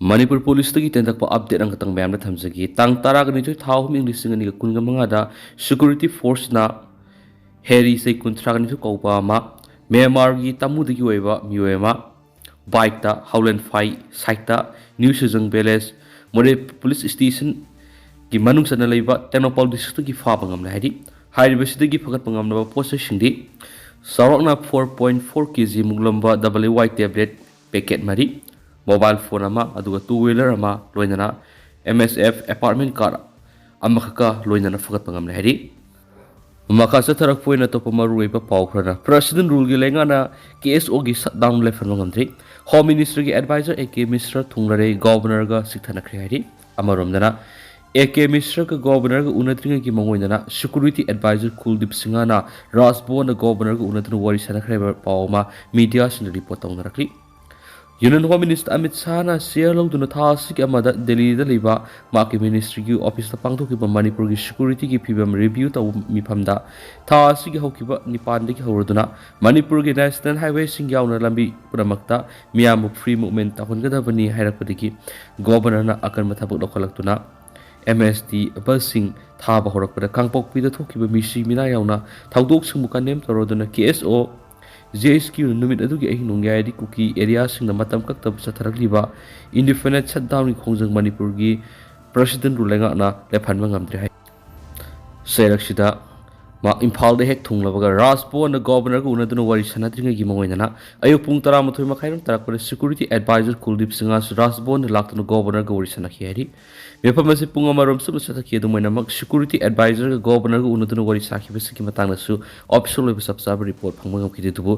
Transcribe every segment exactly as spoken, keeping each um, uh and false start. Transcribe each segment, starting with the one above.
Manipur ꯄꯨꯂꯤꯁꯇꯒꯤ ꯇꯦꯟꯊꯛꯄ update ꯑꯃꯈꯛꯇꯪ ꯃꯌꯥꯝꯗ ꯊꯝꯖꯒꯦ꯫ ꯇꯥꯡ ꯇꯔꯥꯒ ꯅꯤꯊꯣꯏ ꯊꯥ ꯑꯍꯨꯝ ꯏꯪ ꯂꯤꯁꯤꯡ ꯑꯅꯤꯒ ꯀꯨꯟꯒ ꯃꯉꯥꯗ ꯁꯦꯀ꯭ꯌꯨꯔꯤꯇꯤ ꯐꯣꯔꯁꯅ ꯍꯦꯔꯤ ꯆꯍꯤ ꯀꯨꯟꯊ꯭ꯔꯥꯒ ꯅꯤꯊꯣꯏ ꯀꯧꯕ ꯑꯃ ꯃ꯭ꯌꯥꯟꯃꯥꯔꯒꯤ ꯇꯥꯃꯨꯗꯒꯤ ꯑꯣꯏꯕ ꯃꯤꯑꯣꯏ ꯑꯃ ꯕꯥꯏꯛꯇ ꯍꯥꯎꯂꯦꯟꯐꯥꯏ ꯁꯥꯏꯠꯇ ꯅ꯭ꯌꯨ ꯁꯤꯖꯪ ꯚꯤꯂꯦꯖ ꯃꯣꯔꯦ ꯄꯨꯂꯤꯁ ꯁ꯭ꯇꯦꯁꯟꯒꯤ ꯃꯅꯨꯡ ꯆꯟꯅ ꯂꯩꯕ ꯇꯦꯡꯅꯧꯄꯜ ꯗꯤꯁꯇ꯭ꯔꯤꯛꯇꯒꯤ ꯐꯥꯕ ꯉꯝꯂꯦ ꯍꯥꯏꯔꯤ꯫ ꯍꯥꯏꯔꯤꯕꯁꯤꯗꯒꯤ ꯐꯒꯠꯄ ꯉꯝꯂꯕ ꯄꯣꯠ ꯆꯩꯁꯤꯡꯗꯤ ꯆꯥꯎꯔꯥꯛꯅ four point four K G ꯃꯨꯛꯂꯝꯕ W Y tablet packet ꯃꯔꯤ, ꯃꯣꯕꯥꯏꯜ ꯐꯣꯟ ꯑꯃ, ꯑꯗꯨꯒ ꯇꯨ ꯋꯤꯂꯔ ꯑꯃ, ꯂꯣꯏꯅꯅ M S F apartment car ꯑꯃꯈꯛꯀ ꯂꯣꯏꯅꯅ ꯐꯒꯠꯄ ꯉꯝꯂꯦ ꯍꯥꯏꯔꯤ꯫ ꯃꯈꯥ ꯆꯠꯊꯔꯛꯄ ꯑꯣꯏꯅ ꯑꯇꯣꯞꯄ ꯃꯔꯨꯑꯣꯏꯕ ꯄꯥꯎ ꯈꯔꯅ, ꯄ꯭ꯔꯁꯤꯗꯦꯟ ꯔꯨꯜꯒꯤ ꯂꯩꯉꯥꯛꯅ ꯀꯦ ꯑꯦꯁ ꯑꯣꯒꯤ ꯁꯠꯗꯥꯎꯟ ꯂꯦꯞꯍꯟꯕ ꯉꯝꯗ꯭ꯔꯤ꯫ ꯍꯣꯝ ꯃꯤꯅꯤꯁꯇ꯭ꯔꯤꯒꯤ ꯑꯦꯗꯚꯥꯏꯖꯔ ꯑꯦ ꯀꯦ ꯃꯤꯁ꯭ꯔ ꯊꯨꯡꯂꯔꯦ ꯒꯣꯕꯔꯅꯔꯒ ꯆꯤꯛꯊꯅꯈ꯭ꯔꯦ ꯍꯥꯏꯔꯤ꯫ ꯑꯃꯔꯣꯝꯗꯅ, ꯑꯦ ꯀꯦ ꯃꯤꯁ꯭ꯔꯒ ꯒꯣꯕꯔꯅꯔꯒ ꯎꯅꯗ꯭ꯔꯤꯉꯩꯒꯤ ꯃꯥꯡꯑꯣꯏꯅꯅ ꯁꯦꯀ꯭ꯌꯨꯔꯤꯇꯤ ꯑꯦꯗꯚꯥꯏꯖꯔ ꯀꯨꯜꯗꯤꯞ ꯁꯤꯡꯍꯅ ꯔꯥꯖꯚꯋꯟꯗ ꯒꯣꯕꯔꯅꯔꯒ ꯎꯅꯗꯨꯅ ꯋꯥꯔꯤ ꯁꯥꯟꯅꯈ꯭ꯔꯦ ꯍꯥꯏꯕ ꯄꯥꯎ ꯑꯃ ꯃꯤꯗꯤꯌꯥꯁꯤꯡꯗ ꯔꯤꯄꯣꯔꯠ ꯇꯧꯅꯔꯛꯂꯤ꯫ ꯌꯨꯅꯤꯌꯟ ꯍꯣꯝ ꯃꯤꯅꯤꯁꯇꯔ ꯑꯃꯤꯠ ꯁꯥꯍꯅ ꯆꯤꯌꯔ ꯂꯧꯗꯨꯅ ꯊꯥ ꯑꯁꯤꯒꯤ ꯑꯃꯗ ꯗꯦꯜꯂꯤꯗ ꯂꯩꯕ ꯃꯍꯥꯛꯀꯤ ꯃꯤꯅꯤꯁꯇ꯭ꯔꯤꯒꯤ ꯑꯣꯐꯤꯁꯇ ꯄꯥꯡꯊꯣꯛꯈꯤꯕ ꯃꯅꯤꯄꯨꯔꯒꯤ ꯁꯦꯀ꯭ꯌꯨꯔꯤꯇꯤꯒꯤ ꯐꯤꯕꯝ ꯔꯤꯚ꯭ꯌꯨ ꯇꯧꯕ ꯃꯤꯐꯝꯗ ꯊꯥ ꯑꯁꯤꯒꯤ ꯍꯧꯈꯤꯕ ꯅꯤꯄꯥꯟꯗꯒꯤ ꯍꯧꯔꯗꯨꯅ ꯃꯅꯤꯄꯨꯔꯒꯤ ꯅꯦꯁꯅꯦꯜ ꯍꯥꯏꯋꯦꯁꯤꯡ ꯌꯥꯎꯅ ꯂꯝꯕꯤ ꯄꯨꯝꯅꯃꯛꯇ ꯃꯤꯌꯥꯝꯕꯨ ꯐ꯭ꯔꯤ ꯃꯨꯚꯃꯦꯟ ꯇꯧꯍꯟꯒꯗꯕꯅꯤ ꯍꯥꯏꯔꯛꯄꯗꯒꯤ ꯒꯣꯕꯔꯅꯔꯅ ꯑꯀꯟꯕ ꯊꯕꯛ ꯂꯧꯈꯠꯂꯛꯇꯨꯅ ꯑꯦꯝ ꯑꯦꯁ ꯇꯤ ꯕꯁꯁꯤꯡ ꯊꯥꯕ ꯍꯧꯔꯛꯄꯗ ꯀꯥꯡꯄꯣꯛꯄꯤꯗ ꯊꯣꯛꯈꯤꯕ ꯃꯤꯁꯤ ꯃꯤꯅꯥ ꯌꯥꯎꯅ ꯊꯧꯗꯣꯛꯁꯤꯡꯕꯨ ꯀꯟꯗꯦꯝ ꯇꯧꯔꯗꯨꯅ ꯀꯦ ꯑꯦꯁ ꯑꯣ, ꯖꯦ ꯑꯦꯁ ꯀ꯭ꯌꯨꯅ ꯅꯨꯃꯤꯠ ꯑꯗꯨꯒꯤ ꯑꯍꯤꯡ ꯅꯣꯡꯌꯥꯏꯗꯒꯤ ꯀꯨꯀꯤ ꯑꯦꯔꯤꯌꯥꯁꯤꯡꯗ ꯃꯇꯝ ꯀꯛꯇꯕ ꯆꯠꯊꯔꯛꯂꯤꯕ ꯏꯟꯗꯤꯐꯤꯅꯥꯏꯠ ꯁꯠꯗꯥꯎꯟꯒꯤ ꯈꯣꯡꯖꯪ ꯃꯅꯤꯄꯨꯔꯒꯤ ꯄ꯭ꯔꯁꯤꯗꯦꯟ ꯔꯨꯜ ꯂꯩꯉꯥꯛꯅ ꯂꯦꯞꯍꯟꯕ ꯉꯝꯗ꯭ꯔꯦ ꯍꯥꯏ꯫ ꯆꯩꯔꯛꯁꯤꯗ ꯃꯍꯥꯛ ꯏꯝꯐꯥꯜꯗ ꯍꯦꯛ ꯊꯨꯡꯂꯕꯒ ꯔꯥꯖꯚꯋꯟꯗ ꯒꯣꯕꯔꯅꯔꯒ ꯎꯅꯗꯨꯅ ꯋꯥꯔꯤ ꯁꯥꯟꯅꯗ꯭ꯔꯤꯉꯩꯒꯤ ꯃꯥꯡꯑꯣꯏꯅꯅ ꯑꯌꯨꯛ ꯄꯨꯡ ꯇꯔꯥꯃꯥꯊꯣꯏ ꯃꯈꯥꯏꯔꯣꯝ ꯇꯥꯔꯛꯄꯗ ꯁꯦꯀ꯭ꯌꯨꯔꯤꯇꯤ ꯑꯦꯗꯚꯥꯏꯖꯔ ꯀꯨꯜꯗꯤꯞ ꯁꯤꯡꯍꯁꯨ ꯔꯥꯖꯚꯋꯟꯗ ꯂꯥꯛꯇꯨꯅ ꯒꯣꯕꯔꯅꯔꯒ ꯋꯥꯔꯤ ꯁꯥꯟꯅꯈꯤ ꯍꯥꯏꯔꯤ꯫ ꯃꯤꯐꯝ ꯑꯁꯤ ꯄꯨꯡ ꯑꯃꯔꯣꯝ ꯆꯨꯞꯅ ꯆꯠꯊꯈꯤ꯫ ꯑꯗꯨꯝ ꯑꯣꯏꯅꯃꯛ, ꯁꯦꯀ꯭ꯌꯨꯔꯤꯇꯤ ꯑꯦꯗꯚꯥꯏꯖꯔꯒ ꯒꯣꯕꯔꯅꯔꯒ ꯎꯅꯗꯨꯅ ꯋꯥꯔꯤ ꯁꯥꯈꯤꯕꯁꯤꯒꯤ ꯃꯇꯥꯡꯗꯁꯨ ꯑꯣꯐꯤꯁꯤꯌꯦꯜ ꯑꯣꯏꯕ ꯆꯞ ꯆꯥꯕ ꯔꯤꯄꯣꯔꯠ ꯐꯪꯕ ꯉꯝꯈꯤꯗꯦ꯫ ꯑꯗꯨꯕꯨ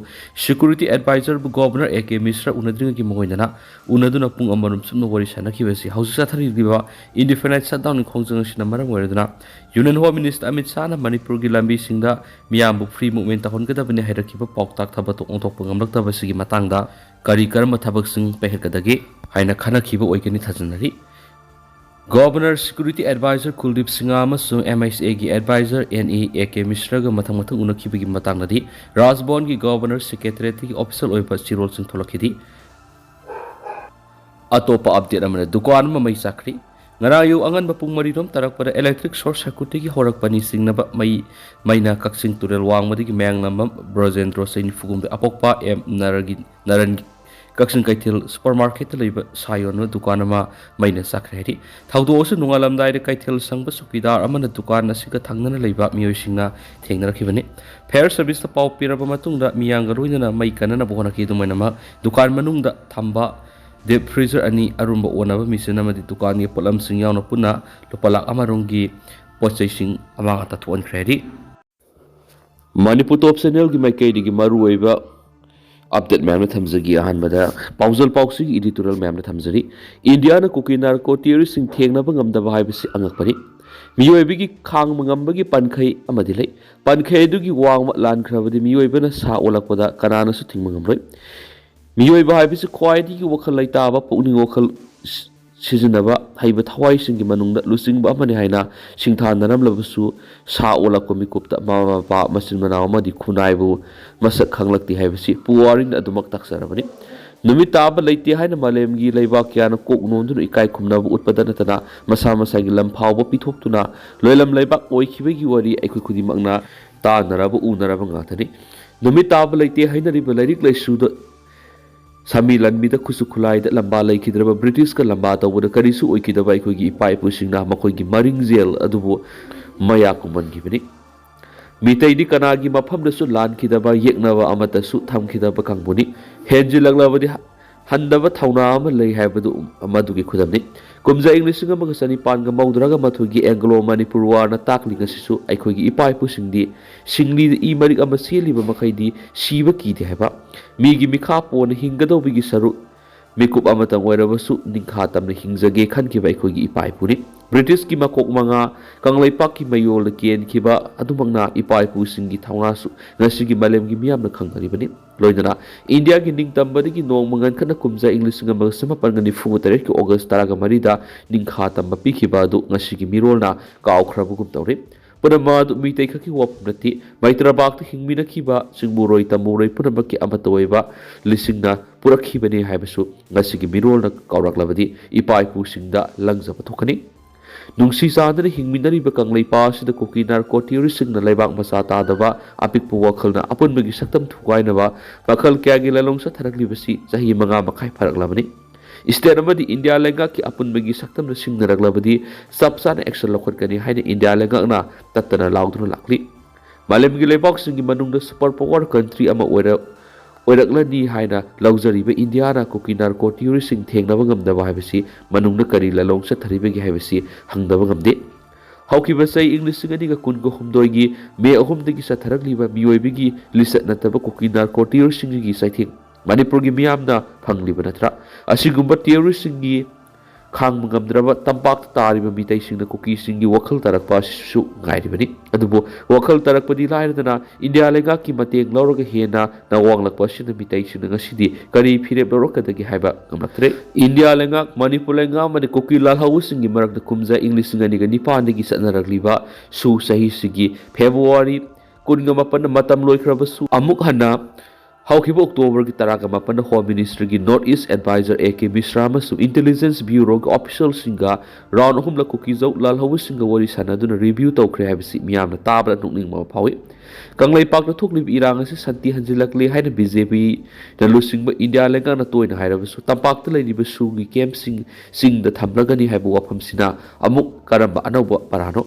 ꯁꯦꯀ꯭ꯌꯨꯔꯤꯇꯤ ꯑꯦꯗꯚꯥꯏꯖꯔꯕꯨ ꯒꯣꯕꯔꯅꯔ ꯑꯦ ꯀꯦ ꯃꯤꯁ꯭ꯔ ꯎꯅꯗ꯭ꯔꯤꯉꯩꯒꯤ ꯃꯥꯡꯑꯣꯏꯅꯅ ꯎꯅꯗꯨꯅ ꯄꯨꯡ ꯑꯃꯔꯣꯝ ꯆꯨꯞꯅ ꯋꯥꯔꯤ ꯁꯥꯟꯅꯈꯤꯕꯁꯤ ꯍꯧꯖꯤꯛ ꯆꯠꯊꯔꯤꯕ ꯏꯟꯗꯤꯐꯤꯅꯥꯏꯠ ꯁꯠꯗꯥꯎꯟꯒꯤ ꯈꯣꯡꯖꯪ ꯑꯁꯤꯅ ꯃꯔꯝ ꯑꯣꯏꯔꯗꯨꯅ ꯌꯨꯅꯤꯌꯟ ꯍꯣꯝ ꯃꯤꯅꯤꯁꯇꯔ ꯑꯃꯤꯠ ꯁꯥꯍꯅ ꯃꯅꯤꯄꯨꯔꯒꯤ ꯂꯝꯕꯤꯁꯤꯡꯗ ꯃꯤꯌꯥꯝꯕꯨ ꯐ꯭ꯔꯤ ꯃꯨꯚꯃꯦꯟ ꯇꯧꯍꯟꯒꯗꯕꯅꯤ ꯍꯥꯏꯔꯛꯈꯤꯕ ꯄꯥꯎꯇꯥꯛ ꯊꯥꯕꯗꯨ ꯑꯣꯟꯊꯣꯛꯄ ꯉꯝꯂꯛꯇꯕꯁꯤꯒꯤ ꯃꯇꯥꯡꯗ ꯀꯔꯤ ꯀꯔꯝꯕ ꯊꯕꯛꯁꯤꯡ ꯄꯥꯏꯈꯠꯀꯗꯒꯦ ꯍꯥꯏꯅ ꯈꯟꯅꯈꯤꯕ ꯑꯣꯏꯒꯅꯤ ꯊꯥꯖꯅꯔꯤ꯫ Governor, security advisor Kuldeep Singh ꯑꯃꯁꯨꯡ ꯑꯦꯝ ꯑꯥꯏ ꯑꯦꯁ ꯑꯦꯒꯤ advisor N E A K ꯃꯤꯁ꯭ꯔꯒ ꯃꯊꯪ ꯃꯊꯪ ꯎꯅꯈꯤꯕꯒꯤ ꯃꯇꯥꯡꯗꯗꯤ ꯔꯥꯖꯚꯋꯟꯒꯤ ꯒꯣꯕꯔꯅꯔ ꯁꯦꯀ꯭ꯔꯦꯇꯔꯤꯌꯦꯠꯇꯒꯤ ꯑꯣꯐꯤꯁꯤꯌꯦꯜ ꯑꯣꯏꯕ ꯆꯦꯔꯣꯜꯁꯤꯡ ꯊꯣꯛꯂꯛꯈꯤꯗꯦ꯫ ꯑꯇꯣꯞꯄ ꯑꯞꯗꯦꯠ ꯑꯃꯅ ꯗꯨꯀꯥꯟ ꯑꯃ ꯃꯩ ꯆꯥꯛꯈ꯭ꯔꯤ꯫ ꯉꯔꯥꯡ ꯑꯌꯨꯛ ꯑꯉꯟꯕ ꯄꯨꯡ ꯃꯔꯤꯔꯣꯝ ꯇꯥꯔꯛꯄꯗ electric short circuitꯇꯒꯤ ꯍꯧꯔꯛꯄꯅꯤ ꯆꯤꯡꯅꯕ ꯃꯩ, ꯃꯩꯅ ꯀꯛꯆꯤꯡ ꯇꯨꯔꯦꯜ ꯋꯥꯡꯃꯗꯒꯤ ꯃꯌꯥꯡꯂꯝꯕꯝ ꯕ꯭ꯔꯣꯖꯦꯟꯗ꯭ꯔꯣ ꯆꯍꯤ ꯅꯤꯐꯨ ꯍꯨꯝꯗꯣꯏ, ꯑꯄꯣꯛꯄ ꯑꯦꯝ ꯅꯔꯒꯤ, ꯅꯔꯟꯒꯤ ꯀꯛꯆꯤꯡ ꯀꯩꯊꯦꯜ supermarketꯇ ꯂꯩꯕ ꯁꯥ ꯌꯣꯟꯕ ꯗꯨꯀꯥꯟ ꯑꯃ ꯃꯩꯅ ꯆꯥꯛꯈ꯭ꯔꯦ ꯍꯥꯏꯔꯤ꯫ ꯊꯧꯗꯣꯛ ꯑꯁꯤ ꯅꯣꯡꯉꯥꯜꯂꯝꯗꯥꯏꯗ ꯀꯩꯊꯦꯜ ꯁꯪꯕ ꯆꯧꯀꯤꯗꯥꯔ ꯑꯃꯅ ꯗꯨꯀꯥꯟ ꯑꯁꯤꯒ ꯊꯪꯅꯅ ꯂꯩꯕ ꯃꯤꯑꯣꯏꯁꯤꯡꯅ ꯊꯦꯡꯅꯔꯛꯈꯤꯕꯅꯤ꯫ Fire serviceꯇ ꯄꯥꯎ ꯄꯤꯔꯕ ꯃꯇꯨꯡꯗ ꯃꯤꯌꯥꯝꯒ ꯂꯣꯏꯅꯅ ꯃꯩ ꯀꯟꯅꯅꯕ ꯍꯣꯠꯅꯈꯤ꯫ ꯑꯗꯨꯃꯥꯏꯅꯃꯛ ꯗꯨꯀꯥꯟ ꯃꯅꯨꯡꯗ ꯊꯝꯕ deep freezer ꯑꯅꯤ, ꯑꯔꯨꯝꯕ ꯑꯣꯟꯅꯕ machine ꯑꯃꯗꯤ ꯗꯨꯀꯥꯟꯒꯤ ꯄꯣꯠꯂꯝꯁꯤꯡ ꯌꯥꯎꯅ ꯄꯨꯟꯅ ꯂꯨꯄꯥ ꯂꯥꯈ ꯑꯃ ꯔꯣꯝꯒꯤ ꯄꯣꯠ ꯆꯩꯁꯤꯡ ꯑꯃꯥꯡ ꯑꯇꯥ ꯊꯣꯛꯍꯟꯈ꯭ꯔꯦ ꯍꯥꯏꯔꯤ꯫ ꯃꯅꯤꯄꯨꯔ Top Channelꯒꯤ ꯃꯥꯏꯀꯩꯗꯒꯤ ꯃꯔꯨꯑꯣꯏꯕ ꯑꯞꯗꯦꯠ ꯃꯌꯥꯝꯅ ꯊꯝꯖꯒꯦ꯫ ꯑꯍꯥꯟꯕꯗ ꯄꯥꯎꯖꯦꯜ ꯄꯥꯎꯆꯦꯒꯤ editorial ꯃꯌꯥꯝꯅ ꯊꯝꯖꯔꯤ꯫ ꯏꯟꯗꯤꯌꯥꯅ ꯀꯨꯀꯤ narco terroristꯁꯤꯡ ꯊꯦꯡꯅꯕ ꯉꯝꯗꯕ ꯍꯥꯏꯕꯁꯤ ꯑꯉꯛꯄꯅꯤ꯫ ꯃꯤꯑꯣꯏꯕꯒꯤ ꯈꯥꯡꯕ ꯉꯝꯕꯒꯤ ꯄꯟꯈꯩ ꯑꯃꯗꯤ ꯂꯩ꯫ ꯄꯟꯈꯩ ꯑꯗꯨꯒꯤ ꯋꯥꯡꯃ ꯂꯥꯟꯈ꯭ꯔꯕꯗꯤ ꯃꯤꯑꯣꯏꯕꯅ ꯁꯥ ꯑꯣꯜꯂꯛꯄꯗ ꯀꯅꯥꯅꯁꯨ ꯊꯤꯡꯕ ꯉꯝꯂꯣꯏ꯫ ꯃꯤꯑꯣꯏꯕ ꯍꯥꯏꯕꯁꯤ ꯈ꯭ꯋꯥꯏꯗꯒꯤ ꯋꯥꯈꯜ ꯂꯩꯇꯥꯕ, ꯄꯨꯛꯅꯤꯡ ꯋꯥꯈꯜ ꯁꯤ-, ꯁꯤꯖꯤꯟꯅꯕ ꯍꯩꯕ ꯊꯋꯥꯏꯁꯤꯡꯒꯤ ꯃꯅꯨꯡꯗ ꯂꯨꯆꯤꯡꯕ ꯑꯃꯅꯤ ꯍꯥꯏꯅ ꯁꯤꯡꯊꯥꯅꯔꯝꯂꯕꯁꯨ, ꯁꯥ ꯑꯣꯜꯂꯛꯄ ꯃꯤꯀꯨꯞꯇ ꯃꯃꯥ ꯃꯄꯥ, ꯃꯆꯤꯟ ꯃꯅꯥꯎ ꯑꯃꯗꯤ ꯈꯨꯟꯅꯥꯏꯕꯨ ꯃꯁꯛ ꯈꯪꯂꯛꯇꯦ ꯍꯥꯏꯕꯁꯤ ꯄꯨꯋꯥꯔꯤꯅ ꯑꯗꯨꯃꯛ ꯇꯥꯛꯆꯔꯕꯅꯤ꯫ ꯅꯨꯃꯤꯠ ꯇꯥꯕ ꯂꯩꯇꯦ ꯍꯥꯏꯅ ꯃꯥꯂꯦꯝꯒꯤ ꯂꯩꯕꯥꯛ ꯀꯌꯥꯅ ꯀꯣꯛ ꯅꯣꯟꯗꯨꯅ ꯏꯀꯥꯏ ꯈꯨꯝꯅꯕ ꯎꯠꯄꯗ ꯅꯠꯇꯅ, ꯃꯁꯥ ꯃꯁꯥꯒꯤ ꯂꯝ ꯐꯥꯎꯕ ꯄꯤꯊꯣꯛꯇꯨꯅ ꯂꯣꯏꯂꯝ ꯂꯩꯕꯥꯛ ꯑꯣꯏꯈꯤꯕꯒꯤ ꯋꯥꯔꯤ ꯑꯩꯈꯣꯏ ꯈꯨꯗꯤꯡꯃꯛꯅ ꯇꯥꯅꯔꯕ ꯎꯅꯔꯕ ꯉꯥꯛꯇꯅꯤ꯫ ꯅꯨꯃꯤꯠ ꯇꯥꯕ ꯂꯩꯇꯦ ꯍꯥꯏꯅꯔꯤꯕ ꯂꯥꯏꯔꯤꯛ ꯂꯥꯏꯁꯨꯗ ꯁꯥꯃꯤ ꯂꯥꯟꯃꯤꯗ ꯈꯨꯠꯁꯨ ꯈꯨꯠꯂꯥꯏꯗ ꯂꯝꯕꯥ ꯂꯩꯈꯤꯗ꯭ꯔꯕ ꯕ꯭ꯔꯤꯇꯤꯁꯀ ꯂꯝꯕꯥ ꯇꯧꯕꯗ ꯀꯔꯤꯁꯨ ꯑꯣꯏꯈꯤꯗꯕ ꯑꯩꯈꯣꯏꯒꯤ ꯏꯄꯥ ꯏꯄꯨꯁꯤꯡꯅ ꯃꯈꯣꯏꯒꯤ ꯃꯔꯤꯡꯖꯦꯜ ꯑꯗꯨꯕꯨ ꯃꯌꯥ ꯀꯨꯝꯍꯟꯈꯤꯕꯅꯤ꯫ ꯃꯤꯇꯩꯗꯤ ꯀꯅꯥꯒꯤ ꯃꯐꯝꯗꯁꯨ ꯂꯥꯟꯈꯤꯗꯕ, ꯌꯦꯛꯅꯕ ꯑꯃꯠꯇꯁꯨ ꯊꯝꯈꯤꯗꯕ ꯀꯥꯡꯕꯨꯅꯤ꯫ ꯍꯦꯟꯖꯤꯜꯂꯛꯂꯕꯗꯤ ꯍꯟꯗꯕ ꯊꯧꯅꯥ ꯑꯃ ꯂꯩ ꯍꯥꯏꯕꯗꯨ ꯃꯗꯨꯒꯤ ꯈꯨꯗꯝꯅꯤ꯫ ꯀꯨꯝꯖꯥ ꯏꯪ ꯂꯤꯁꯤꯡ ꯑꯃꯒ ꯆꯅꯤꯄꯥꯟꯒ ꯃꯧꯗ꯭ꯔꯥꯒ ꯃꯥꯊꯣꯏꯒꯤ Anglo Manipur Warꯅ ꯇꯥꯛꯂꯤ ꯉꯁꯤꯁꯨ ꯑꯩꯈꯣꯏꯒꯤ ꯏꯄꯥ ꯏꯄꯨꯁꯤꯡꯗꯤ ꯁꯤꯡꯂꯤꯗ ꯏ ꯃꯔꯤꯛ ꯑꯃ ꯆꯦꯜꯂꯤꯕ ꯃꯈꯩꯗꯤ ꯁꯤꯕ ꯀꯤꯗꯦ ꯍꯥꯏꯕ꯫ ꯃꯤꯒꯤ ꯃꯤꯈꯥ ꯄꯣꯟꯅ ꯍꯤꯡꯒꯗꯧꯕꯒꯤ ꯁꯔꯨꯛ ꯃꯤꯀꯨꯞ ꯑꯃꯇꯪ ꯑꯣꯏꯔꯕꯁꯨ ꯅꯤꯡꯈꯥ ꯇꯝꯅ ꯍꯤꯡꯖꯒꯦ ꯈꯟꯈꯤꯕ ꯑꯩꯈꯣꯏꯒꯤ ꯏꯄꯥ ꯏꯄꯨꯅꯤ꯫ ꯕ꯭ꯔꯤꯇꯤꯁꯀꯤ ꯃꯀꯣꯛ ꯃꯉꯥ ꯀꯪꯂꯩꯄꯥꯛꯀꯤ ꯃꯌꯣꯜꯗ ꯀꯦꯟꯈꯤꯕ ꯑꯗꯨꯃꯛꯅ ꯏꯄꯥ ꯏꯄꯨꯁꯤꯡꯒꯤ ꯊꯧꯅꯥꯁꯨ ꯉꯁꯤꯒꯤ ꯃꯥꯂꯦꯝꯒꯤ ꯃꯤꯌꯥꯝꯅ ꯈꯪꯅꯔꯤꯕꯅꯤ꯫ ꯂꯣꯏꯅꯅ ꯏꯟꯗꯤꯌꯥꯒꯤ ꯅꯤꯡꯇꯝꯕꯗꯒꯤ ꯅꯣꯡꯃ ꯉꯟꯈꯠꯅ ꯀꯨꯝꯖꯥ ꯏꯪ ꯂꯤꯁꯤꯡ ꯑꯃꯒ ꯆꯃꯥꯄꯟꯒ ꯅꯤꯐꯨ ꯇꯔꯦꯠꯀꯤ August ꯇꯔꯥꯒ ꯃꯔꯤꯗ ꯅꯤꯡꯈꯥ ꯇꯝꯕ ꯄꯤꯈꯤꯕ ꯑꯗꯨ ꯉꯁꯤꯒꯤ ꯃꯤꯔꯣꯜꯅ ꯀꯥꯎꯈ꯭ꯔꯕꯒꯨꯝ ꯇꯧꯔꯤ꯫ ꯄꯨꯝꯅꯃꯛ ꯑꯗꯨ ꯃꯤꯇꯩ ꯈꯛꯀꯤ ꯋꯥꯐꯝ ꯅꯠꯇꯦ꯫ ꯃꯩꯇ꯭ꯔꯥꯕꯥꯛꯇ ꯍꯤꯡꯃꯤꯟꯅꯈꯤꯕ ꯆꯤꯡꯃꯨꯔꯣꯏ ꯇꯝꯃꯨꯔꯣꯏ ꯄꯨꯝꯅꯃꯛꯀꯤ ꯑꯃꯠꯇ ꯑꯣꯏꯕ ꯂꯤꯁꯤꯡꯅ ꯄꯨꯔꯛꯈꯤꯕꯅꯤ ꯍꯥꯏꯕꯁꯨ ꯉꯁꯤꯒꯤ ꯃꯤꯔꯣꯜꯅ ꯀꯥꯎꯔꯛꯂꯕꯗꯤ ꯏꯄꯥ ꯏꯄꯨꯁꯤꯡꯗ ꯂꯪꯖꯕ ꯊꯣꯛꯀꯅꯤ꯫ ꯅꯨꯡꯁꯤ ꯆꯥꯟꯅꯅ ꯍꯤꯡꯃꯤꯟꯅꯔꯤꯕ ꯀꯪꯂꯩꯄꯥꯛ ꯑꯁꯤꯗ ꯀꯨꯀꯤ ꯅꯥꯔꯀꯣ ꯇꯦꯔꯣꯔꯤꯁꯁꯤꯡꯅ ꯂꯩꯕꯥꯛ ꯃꯆꯥ ꯇꯥꯗꯕ ꯑꯄꯤꯛꯄ ꯋꯥꯈꯜꯅ ꯑꯄꯨꯟꯕꯒꯤ ꯁꯛꯇꯝ ꯊꯨꯒꯥꯏꯅꯕ ꯃꯈꯜ ꯀꯌꯥꯒꯤ ꯂꯥꯂꯣꯡ ꯆꯠꯊꯔꯛꯂꯤꯕꯁꯤ ꯆꯍꯤ ꯃꯉꯥ ꯃꯈꯥꯏ ꯐꯥꯔꯛꯂꯕꯅꯤ꯫ ꯏꯁꯇꯦꯠ ꯑꯃꯗꯤ ꯏꯟꯗꯤꯌꯥ ꯂꯩꯉꯥꯛꯀꯤ ꯑꯄꯨꯟꯕꯒꯤ ꯁꯛꯇꯝꯗ ꯁꯤꯡꯅꯔꯛꯂꯕꯗꯤ ꯆꯞ ꯆꯥꯅ ꯑꯦꯛꯁꯟ ꯂꯧꯈꯠꯀꯅꯤ ꯍꯥꯏꯅ ꯏꯟꯗꯤꯌꯥ ꯂꯩꯉꯥꯛꯅ ꯇꯠꯇꯅ ꯂꯥꯎꯗꯨꯅ ꯂꯥꯛꯂꯤ꯫ ꯃꯥꯂꯦꯝꯒꯤ ꯂꯩꯕꯥꯛꯁꯤꯡꯒꯤ ꯃꯅꯨꯡꯗ ꯁꯨꯄꯔ ꯄꯥꯋꯔ ꯀꯟꯇ꯭ꯔꯤ ꯑꯃ ꯑꯣꯏꯔ-, ꯑꯣꯏꯔꯛꯂꯅꯤ ꯍꯥꯏꯅ ꯂꯧꯖꯔꯤꯕ ꯏꯟꯗꯤꯌꯥꯅ ꯀꯨꯀꯤ ꯅꯥꯔꯀꯣ ꯇꯦꯔꯣꯔꯤꯁꯁꯤꯡ ꯊꯦꯡꯅꯕ ꯉꯝꯗꯕ ꯍꯥꯏꯕꯁꯤ ꯃꯅꯨꯡꯗ ꯀꯔꯤ ꯂꯥꯂꯣꯡ ꯆꯠꯊꯔꯤꯕꯒꯦ ꯍꯥꯏꯕꯁꯤ ꯍꯪꯗꯕ ꯉꯝꯗꯦ꯫ ꯍꯧꯈꯤꯕ ꯆꯍꯤ ꯏꯪ ꯂꯤꯁꯤꯡ ꯑꯅꯤꯒ ꯀꯨꯟꯒ ꯍꯨꯝꯗꯣꯏꯒꯤ ꯃꯦ ꯑꯍꯨꯝꯗꯒꯤ ꯆꯠꯊꯔꯛꯂꯤꯕ ꯃꯤꯑꯣꯏꯕꯒꯤ ꯂꯤꯆꯠ ꯅꯠꯇꯕ ꯀꯨꯀꯤ ꯅꯥꯔꯀꯣ ꯇꯦꯔꯣꯔꯤꯁꯁꯤꯡꯒꯤ ꯆꯩꯊꯦꯡ ꯃꯅꯤꯄꯨꯔꯒꯤ ꯃꯤꯌꯥꯝꯅ ꯐꯪꯂꯤꯕ ꯅꯠꯇ꯭ꯔꯥ? ꯑꯁꯤꯒꯨꯝꯕ ꯇꯦꯔꯣꯔꯤꯁꯁꯤꯡꯒꯤ ꯈꯥꯡꯕ ꯉꯝꯗ꯭ꯔꯕ ꯇꯝꯄꯥꯛꯇ ꯇꯥꯔꯤꯕ ꯃꯤꯇꯩꯁꯤꯡꯅ ꯀꯨꯀꯤꯁꯤꯡꯒꯤ ꯋꯥꯈꯜ ꯇꯥꯔꯛꯄ ꯑꯁꯤꯁꯨ ꯉꯥꯏꯔꯤꯕꯅꯤ꯫ ꯑꯗꯨꯕꯨ ꯋꯥꯈꯜ ꯇꯥꯔꯛꯄꯗꯤ ꯂꯥꯏꯔꯗꯅ ꯏꯟꯗꯤꯌꯥ ꯂꯩꯉꯥꯛꯀꯤ ꯃꯇꯦꯡ ꯂꯧꯔꯒ ꯍꯦꯟꯅ ꯅꯋꯥꯡꯂꯛꯄ ꯑꯁꯤꯅ ꯃꯤꯇꯩꯁꯤꯡꯅ ꯉꯁꯤꯗꯤ ꯀꯔꯤ ꯐꯤꯔꯦꯞ ꯂꯧꯔꯛꯀꯗꯒꯦ ꯍꯥꯏꯕ ꯉꯝꯂꯛꯇ꯭ꯔꯦ꯫ ꯏꯟꯗꯤꯌꯥ ꯂꯩꯉꯥꯛ, ꯃꯅꯤꯄꯨꯔ ꯂꯩꯉꯥꯛ ꯑꯃꯗꯤ ꯀꯨꯀꯤ ꯂꯥꯜꯍꯧꯕꯁꯤꯡꯒꯤ ꯃꯔꯛꯇ ꯀꯨꯝꯖꯥ ꯏꯪ ꯂꯤꯁꯤꯡ ꯑꯅꯤꯒ ꯅꯤꯄꯥꯟꯗꯒꯤ ꯆꯠꯅꯔꯛꯂꯤꯕ ꯁꯨ ꯆꯍꯤꯁꯤꯒꯤ ꯐꯦꯕ꯭ꯔꯨꯋꯥꯔꯤ ꯀꯨꯟꯒ ꯃꯥꯄꯟꯗ ꯃꯇꯝ ꯂꯣꯏꯈ꯭ꯔꯕꯁꯨ ꯑꯃꯨꯛ ꯍꯟꯅ ꯍꯧꯈꯤꯕ ꯑꯣꯛꯇꯣꯕꯔꯒꯤ ꯇꯔꯥꯒ ꯃꯥꯄꯟꯗ ꯍꯣꯝ ꯃꯤꯅꯤꯁꯇ꯭ꯔꯤꯒꯤ north east advisor A K Mishra ꯑꯃꯁꯨꯡ ꯏꯟꯇꯦꯂꯤꯖꯦꯟꯁ ꯕ꯭ꯌꯨꯔꯣꯒꯤ ꯑꯣꯐꯤꯁꯤꯌꯦꯜꯁꯤꯡꯒ ꯔꯥꯎꯟ ꯑꯍꯨꯝꯂꯛ ꯀꯨꯀꯤ ꯖꯧ ꯂꯥꯜꯍꯧꯕꯁꯤꯡꯒ ꯋꯥꯔꯤ ꯁꯥꯟꯅꯗꯨꯅ ꯔꯤꯚ꯭ꯌꯨ ꯇꯧꯈ꯭ꯔꯦ ꯍꯥꯏꯕꯁꯤ ꯃꯤꯌꯥꯝꯅ ꯇꯥꯕꯗ ꯅꯣꯛꯅꯤꯡꯕ ꯑꯃ ꯐꯥꯎꯏ꯫ ꯀꯪꯂꯩꯄꯥꯛꯇ ꯊꯣꯛꯂꯤꯕ ꯏꯔꯥꯡ ꯑꯁꯤ ꯁꯥꯟꯇꯤ ꯍꯟꯖꯤꯜꯂꯛꯂꯦ ꯍꯥꯏꯅ ꯕꯤ ꯖꯦ ꯄꯤꯅ ꯂꯨꯆꯤꯡꯕ ꯏꯟꯗꯤꯌꯥ ꯂꯩꯉꯥꯛꯅ ꯇꯣꯏꯅ ꯍꯥꯏꯔꯕꯁꯨ ꯇꯝꯄꯥꯛꯇ ꯂꯩꯔꯤꯕ ꯁꯨꯒꯤ ꯀꯦꯝꯞꯁꯤꯡ ꯆꯤꯡꯗ ꯊꯝꯂꯒꯅꯤ ꯍꯥꯏꯕ ꯋꯥꯐꯝꯁꯤꯅ ꯑꯃꯨꯛ ꯀꯔꯝꯕ ꯑꯅꯧꯕ ꯄꯔꯥꯅꯣ?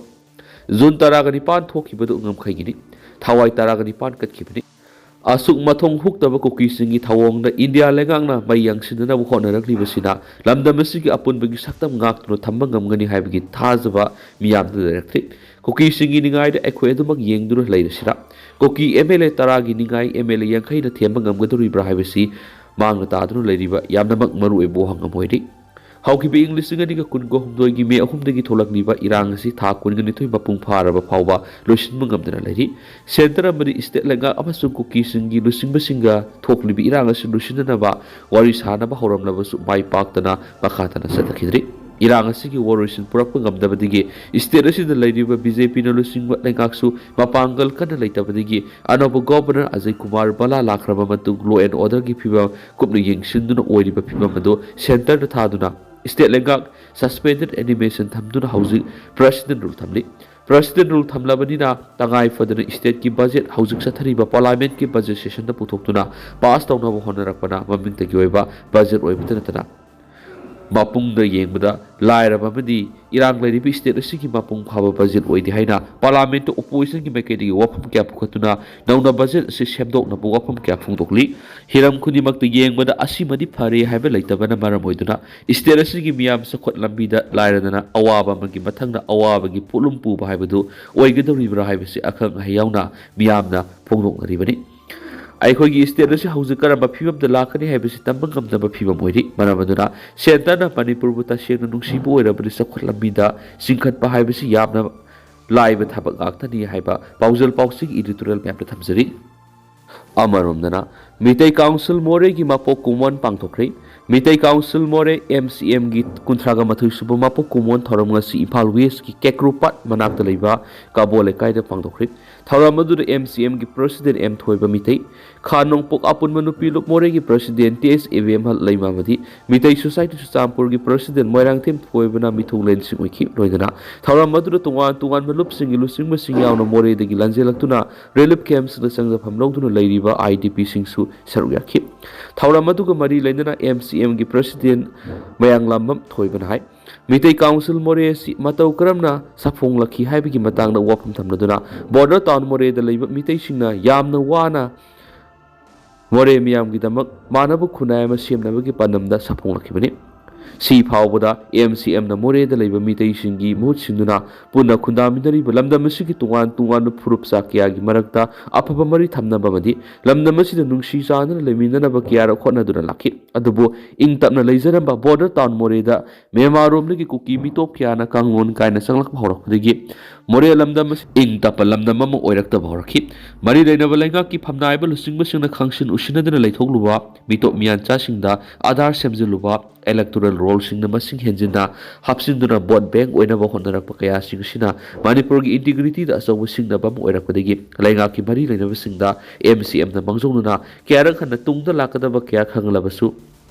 ꯖꯨꯟ ꯇꯔꯥꯒ ꯅꯤꯄꯥꯟ ꯊꯣꯛꯈꯤꯕꯗꯨ ꯉꯝꯈꯩꯒꯤꯅꯤ꯫ ꯊꯋꯥꯏ ꯇꯔꯥꯒ ꯅꯤꯄꯥꯟ ꯀꯠꯈꯤꯕꯅꯤ꯫ ꯑꯁꯨꯛ ꯃꯊꯣꯡ ꯍꯨꯛꯇꯕ ꯀꯨꯀꯤꯁꯤꯡꯒꯤ ꯊꯧꯑꯣꯡꯗ ꯏꯟꯗꯤꯌꯥ ꯂꯩꯉꯥꯛꯅ ꯃꯩ ꯌꯥꯡꯁꯤꯟꯅꯅꯕ ꯍꯣꯠꯅꯔꯛꯂꯤꯕꯁꯤꯅ ꯂꯝꯗꯝ ꯑꯁꯤꯒꯤ ꯑꯄꯨꯟꯕꯒꯤ ꯁꯛꯇꯝ ꯉꯥꯛꯇꯨꯅ ꯊꯝꯕ ꯉꯝꯒꯅꯤ ꯍꯥꯏꯕꯒꯤ ꯊꯥꯖꯕ ꯃꯤꯌꯥꯝꯗ ꯂꯩꯔꯛꯇ꯭ꯔꯤ꯫ ꯀꯨꯀꯤꯁꯤꯡꯒꯤ ꯅꯤꯡꯉꯥꯏꯗ ꯑꯩꯈꯣꯏ ꯑꯗꯨꯃꯛ ꯌꯦꯡꯗꯨꯅ ꯂꯩꯔꯁꯤꯔꯥ? ꯀꯨꯀꯤ ꯑꯦꯝ ꯑꯦꯜ ꯑꯦ ꯇꯔꯥꯒꯤ ꯅꯤꯡꯉꯥꯏ ꯑꯦꯝ ꯑꯦꯜ ꯑꯦ ꯌꯥꯡꯈꯩꯅ ꯊꯦꯝꯕ ꯉꯝꯒꯗꯧꯔꯤꯕ꯭ꯔꯥ ꯍꯥꯏꯕꯁꯤ ꯃꯥꯡꯗ ꯇꯥꯗꯨꯅ ꯂꯩꯔꯤꯕ ꯌꯥꯝꯅꯃꯛ ꯃꯔꯨꯑꯣꯏꯕ ꯋꯥꯍꯪ ꯑꯃ ꯑꯣꯏꯔꯤ꯫ ꯍꯧꯈꯤꯕ ꯏꯪ ꯂꯤꯁꯤꯡ ꯑꯅꯤꯒ ꯀꯨꯟꯒ ꯍꯨꯝꯗꯣꯏꯒꯤ ꯃꯦ ꯑꯍꯨꯝꯗꯒꯤ ꯊꯣꯛꯂꯛꯂꯤꯕ ꯏꯔꯥꯡ ꯑꯁꯤ ꯊꯥ ꯀꯨꯟꯒ ꯅꯤꯊꯣꯏ ꯃꯄꯨꯡ ꯐꯥꯔꯕ ꯐꯥꯎꯕ ꯂꯣꯏꯁꯤꯟꯕ ꯉꯝꯗꯅ ꯂꯩꯔꯤ꯫ ꯁꯦꯟꯇꯔ ꯑꯃꯗꯤ ꯏꯁꯇꯦꯠ ꯂꯩꯉꯥꯛ ꯑꯃꯁꯨꯡ ꯀꯨꯀꯤꯁꯤꯡꯒꯤ ꯂꯨꯆꯤꯡꯕꯁꯤꯡꯒ ꯊꯣꯛꯂꯤꯕ ꯏꯔꯥꯡ ꯑꯁꯤ ꯂꯣꯏꯁꯤꯟꯅꯅꯕ ꯋꯥꯔꯤ ꯁꯥꯅꯕ ꯍꯧꯔꯝꯂꯕꯁꯨ ꯃꯥꯏ ꯄꯥꯛꯇꯅ ꯃꯈꯥ ꯇꯥꯅ ꯆꯠꯊꯈꯤꯗ꯭ꯔꯤ꯫ ꯏꯔꯥꯡ ꯑꯁꯤꯒꯤ ꯋꯥꯔꯣꯏꯁꯤꯟ ꯄꯨꯔꯛꯄ ꯉꯝꯗꯕꯗꯒꯤ state ꯑꯁꯤꯗ ꯂꯩꯔꯤꯕ BJPꯅ ꯂꯨꯆꯤꯡꯕ ꯂꯩꯉꯥꯛꯁꯨ ꯃꯄꯥꯡꯒꯜ ꯀꯟꯅ ꯂꯩꯇꯕꯗꯒꯤ ꯑꯅꯧꯕ Governor ꯑꯖꯌ ꯀꯨꯃꯥꯔ ꯕꯂꯥ ꯂꯥꯛꯈ꯭ꯔꯕ ꯃꯇꯨꯡ law and orderꯒꯤ ꯐꯤꯕꯝ ꯀꯨꯞꯅ ꯌꯦꯡꯁꯤꯟꯗꯨꯅ ꯑꯣꯏꯔꯤꯕ ꯐꯤꯕꯝ ꯑꯗꯨ centreꯗ ꯊꯥꯗꯨꯅ state ꯂꯩꯉꯥꯛ suspended animation ꯊꯝꯗꯨꯅ ꯍꯧꯖꯤꯛ President Rule ꯊꯝꯂꯤ꯫ President Rule ꯊꯝꯂꯕꯅꯤꯅ ꯇꯉꯥꯏ ꯐꯗꯅ stateꯀꯤ budget, ꯍꯧꯖꯤꯛ ꯆꯠꯊꯔꯤꯕ Parliamentꯀꯤ budget sessionꯗ ꯄꯨꯊꯣꯛꯇꯨꯅ pass ꯇꯧꯅꯕ ꯍꯣꯠꯅꯔꯛꯄꯅ ꯃꯃꯤꯡꯇꯒꯤ ꯑꯣꯏꯕ budget ꯑꯣꯏꯕꯇ ꯅꯠꯇꯅ ꯃꯄꯨꯡꯗ ꯌꯦꯡꯕꯗ ꯂꯥꯏꯔꯕ ꯑꯃꯗꯤ ꯏꯔꯥꯡ ꯂꯩꯔꯤꯕ state ꯑꯁꯤꯒꯤ ꯃꯄꯨꯡ ꯐꯥꯕ budget ꯑꯣꯏꯗꯦ ꯍꯥꯏꯅ Parliamentꯇ oppositionꯒꯤ ꯃꯥꯏꯀꯩꯗꯒꯤ ꯋꯥꯐꯝ ꯀꯌꯥ ꯄꯨꯈꯠꯇꯨꯅ ꯅꯧꯅ budget ꯑꯁꯤ ꯁꯦꯝꯗꯣꯛꯅꯕ ꯋꯥꯐꯝ ꯀꯌꯥ ꯐꯣꯡꯗꯣꯛꯂꯤ꯫ ꯍꯤꯔꯝ ꯈꯨꯗꯤꯡꯃꯛꯇ ꯌꯦꯡꯕꯗ ꯑꯁꯤꯃꯗꯤ ꯐꯔꯦ ꯍꯥꯏꯕ ꯂꯩꯇꯕꯅ ꯃꯔꯝ ꯑꯣꯏꯗꯨꯅ state ꯑꯁꯤꯒꯤ ꯃꯤꯌꯥꯝ ꯆꯥꯎꯈꯠ ꯂꯝꯕꯤꯗ ꯂꯥꯏꯔꯗꯅ ꯑꯋꯥꯕ ꯑꯃꯒꯤ ꯃꯊꯪꯗ ꯑꯋꯥꯕꯒꯤ ꯄꯣꯠꯂꯨꯝ ꯄꯨꯕ ꯍꯥꯏꯕꯗꯨ ꯑꯣꯏꯒꯗꯧꯔꯤꯕ꯭ꯔꯥ ꯍꯥꯏꯕꯁꯤ ꯑꯈꯪ ꯑꯍꯩ ꯌꯥꯎꯅ ꯃꯤꯌꯥꯝꯅ ꯐꯣꯡꯗꯣꯛꯅꯔꯤꯕꯅꯤ꯫ ꯑꯩꯈꯣꯏꯒꯤ state ꯑꯁꯤ ꯍꯧꯖꯤꯛ ꯀꯔꯝꯕ ꯐꯤꯕꯝꯗ ꯂꯥꯛꯀꯅꯤ ꯍꯥꯏꯕꯁꯤ ꯇꯝꯕ ꯉꯝꯗꯕ ꯐꯤꯕꯝ ꯑꯣꯏꯔꯤ꯫ ꯃꯔꯝ ꯑꯗꯨꯅ centreꯅ ꯃꯅꯤꯄꯨꯔꯕꯨ ꯇꯁꯦꯡꯅ ꯅꯨꯡꯁꯤꯕ ꯑꯣꯏꯔꯕꯗꯤ ꯆꯥꯎꯈꯠ ꯂꯝꯕꯤꯗ ꯆꯤꯡꯈꯠꯄ ꯍꯥꯏꯕꯁꯤ ꯌꯥꯝꯅ ꯂꯥꯏꯕ ꯊꯕꯛ ꯉꯥꯛꯇꯅꯤ ꯍꯥꯏꯕ ꯄꯥꯎꯖꯦꯜ ꯄꯥꯎꯆꯦꯒꯤ editorial ꯃꯌꯥꯝꯗ ꯊꯝꯖꯔꯤ꯫ ꯑꯃꯔꯣꯝꯗꯅ ꯃꯤꯇꯩ Council ꯃꯣꯔꯦꯒꯤ ꯃꯄꯣꯛ ꯀꯨꯝꯑꯣꯟ ꯄꯥꯡꯊꯣꯛꯈ꯭ꯔꯦ꯫ ꯃꯤꯇꯩ Council ꯃꯣꯔꯦ MCMꯒꯤ ꯀꯨꯟꯊ꯭ꯔꯥꯒ ꯃꯥꯊꯣꯏ ꯁꯨꯕ ꯃꯄꯣꯛ ꯀꯨꯝꯑꯣꯟ ꯊꯧꯔꯝ ꯉꯁꯤ ꯏꯝꯐꯥꯜ Westꯀꯤ ꯀꯦꯀ꯭ꯔꯨꯄꯥꯠ ꯃꯅꯥꯛꯇ ꯂꯩꯕ ꯀꯕꯣ ꯂꯩꯀꯥꯏꯗ ꯄꯥꯡꯊꯣꯛꯈ꯭ꯔꯦ꯫ ꯊꯧꯔꯝ ꯑꯗꯨꯗ MCMꯒꯤ President ꯑꯦꯝ ꯊꯣꯏꯕ ꯃꯤꯇꯩ, ꯈꯥ ꯅꯣꯡꯄꯣꯛ ꯑꯄꯨꯟꯕ ꯅꯨꯄꯤ ꯂꯨꯞ ꯃꯣꯔꯦꯒꯤ President ꯇꯤ ꯑꯦꯁ ꯏꯕꯦꯝꯍꯜ ꯂꯩꯃꯥꯕꯗꯤ, ꯃꯤꯇꯩ Society ꯆꯨꯔꯆꯥꯟꯄꯨꯔꯒꯤ President ꯃꯣꯏꯔꯥꯡꯊꯦꯝ ꯊꯣꯏꯕꯅ ꯃꯤꯊꯨꯡꯂꯦꯟꯁꯤꯡ ꯑꯣꯏꯈꯤ꯫ ꯂꯣꯏꯅꯅ ꯊꯧꯔꯝ ꯑꯗꯨꯗ ꯇꯣꯉꯥꯟ ꯇꯣꯉꯥꯟꯕ ꯂꯨꯞꯁꯤꯡꯒꯤ ꯂꯨꯆꯤꯡꯕꯁꯤꯡ ꯌꯥꯎꯅ ꯃꯣꯔꯦꯗꯒꯤ ꯂꯥꯟꯖꯦꯜꯂꯛꯇꯨꯅ relief campꯁꯤꯡꯗ ꯆꯪꯖꯐꯝ ꯂꯧꯗꯨꯅ ꯂꯩꯔꯤꯕ IDPꯁꯤꯡꯁꯨ ꯁꯔꯨꯛ ꯌꯥꯈꯤ꯫ ꯊꯧꯔꯝ ꯑꯗꯨꯒ ꯃꯔꯤ ꯂꯩꯅꯅ MCMꯒꯤ President ꯃꯌꯥꯡꯂꯥꯝꯕꯝ ꯊꯣꯏꯕꯅ ꯍꯥꯏ, ꯃꯤꯇꯩ Council ꯃꯣꯔꯦ ꯑꯁꯤ ꯃꯇꯧ ꯀꯔꯝꯅ ꯁꯥꯐꯣꯡꯂꯛꯈꯤ ꯍꯥꯏꯕꯒꯤ ꯃꯇꯥꯡꯗ ꯋꯥꯐꯝ ꯊꯝꯂꯗꯨꯅ border town ꯃꯣꯔꯦꯗ ꯂꯩꯕ ꯃꯤꯇꯩꯁꯤꯡꯅ ꯌꯥꯝꯅ ꯋꯥꯅ ꯃꯣꯔꯦ ꯃꯤꯌꯥꯝꯒꯤꯗꯃꯛ ꯃꯥꯟꯅꯕ ꯈꯨꯟꯅꯥꯏ ꯑꯃ ꯁꯦꯝꯅꯕꯒꯤ ꯄꯥꯟꯗꯝꯗ ꯁꯥꯐꯣꯡꯂꯛꯈꯤꯕꯅꯤ꯫ ꯁꯤ ꯐꯥꯎꯕꯗ MCMꯅ ꯃꯣꯔꯦꯗ ꯂꯩꯕ ꯃꯤꯇꯩꯁꯤꯡꯒꯤ ꯃꯍꯨꯠ ꯁꯤꯟꯗꯨꯅ ꯄꯨꯟꯅ ꯈꯨꯟꯗꯥꯃꯤꯟꯅꯔꯤꯕ ꯂꯝꯗꯝ ꯑꯁꯤꯒꯤ ꯇꯣꯉꯥꯟ ꯇꯣꯉꯥꯟꯕ ꯐꯨꯔꯨꯞ ꯆꯥ ꯀꯌꯥꯒꯤ ꯃꯔꯛꯇ ꯑꯐꯕ ꯃꯔꯤ ꯊꯝꯅꯕ ꯑꯃꯗꯤ ꯂꯝꯗꯝ ꯑꯁꯤꯗ ꯅꯨꯡꯁꯤ ꯆꯥꯟꯅꯅ ꯂꯩꯃꯤꯟꯅꯅꯕ ꯀꯌꯥꯔꯛ ꯍꯣꯠꯅꯗꯨꯅ ꯂꯥꯛꯈꯤ꯫ ꯑꯗꯨꯕꯨ ꯏꯪ ꯇꯞꯅ ꯂꯩꯖꯔꯝꯕ border town ꯃꯣꯔꯦꯗ ꯃ꯭ꯌꯥꯟꯃꯥꯔꯔꯣꯝꯗꯒꯤ ꯀꯨꯀꯤ ꯃꯤꯇꯣꯞ ꯀꯌꯥꯅ ꯀꯥꯡꯂꯣꯟ ꯀꯥꯏꯅ ꯆꯪꯂꯛꯄ ꯍꯧꯔꯛꯄꯗꯒꯤ ꯃꯣꯔꯦ ꯂꯝꯗꯝ ꯑꯁꯤ ꯏꯪ ꯇꯞꯄ ꯂꯝꯗꯝ ꯑꯃ ꯑꯣꯏꯔꯛꯇꯕ ꯍꯧꯔꯛꯈꯤ꯫ ꯃꯔꯤ ꯂꯩꯅꯕ ꯂꯩꯉꯥꯛꯀꯤ ꯐꯝꯅꯥꯏꯕ ꯂꯨꯆꯤꯡꯕꯁꯤꯡꯅ ꯈꯪꯁꯤꯟ ꯎꯁꯤꯟꯅꯗꯨꯅ ꯂꯩꯊꯣꯛꯂꯨꯕ, ꯃꯤꯇꯣꯞ ꯃꯤꯌꯥꯟꯆꯥꯁꯤꯡꯗ ꯑꯥꯙꯥꯔ ꯁꯦꯝꯖꯤꯜꯂꯨꯕ, electoral rollꯁꯤꯡꯅ ꯃꯁꯤꯡ ꯍꯦꯟꯖꯤꯟꯅ ꯍꯥꯞꯆꯤꯟꯗꯨꯅ vote bank ꯑꯣꯏꯅꯕ ꯍꯣꯠꯅꯔꯛꯄ ꯀꯌꯥꯁꯤꯡ ꯑꯁꯤꯅ ꯃꯅꯤꯄꯨꯔꯒꯤ integrityꯗ ꯑꯆꯧꯕ ꯁꯤꯡꯅꯕ ꯑꯃ ꯑꯣꯏꯔꯛꯄꯗꯒꯤ ꯂꯩꯉꯥꯛꯀꯤ ꯃꯔꯤ ꯂꯩꯅꯕꯁꯤꯡꯗ MCMꯅ ꯃꯥꯡꯖꯧꯅꯅ ꯀꯌꯥꯔꯛ ꯍꯟꯅ ꯇꯨꯡꯗ ꯂꯥꯛꯀꯗꯕ ꯀꯌꯥ ꯈꯪꯂꯕꯁꯨ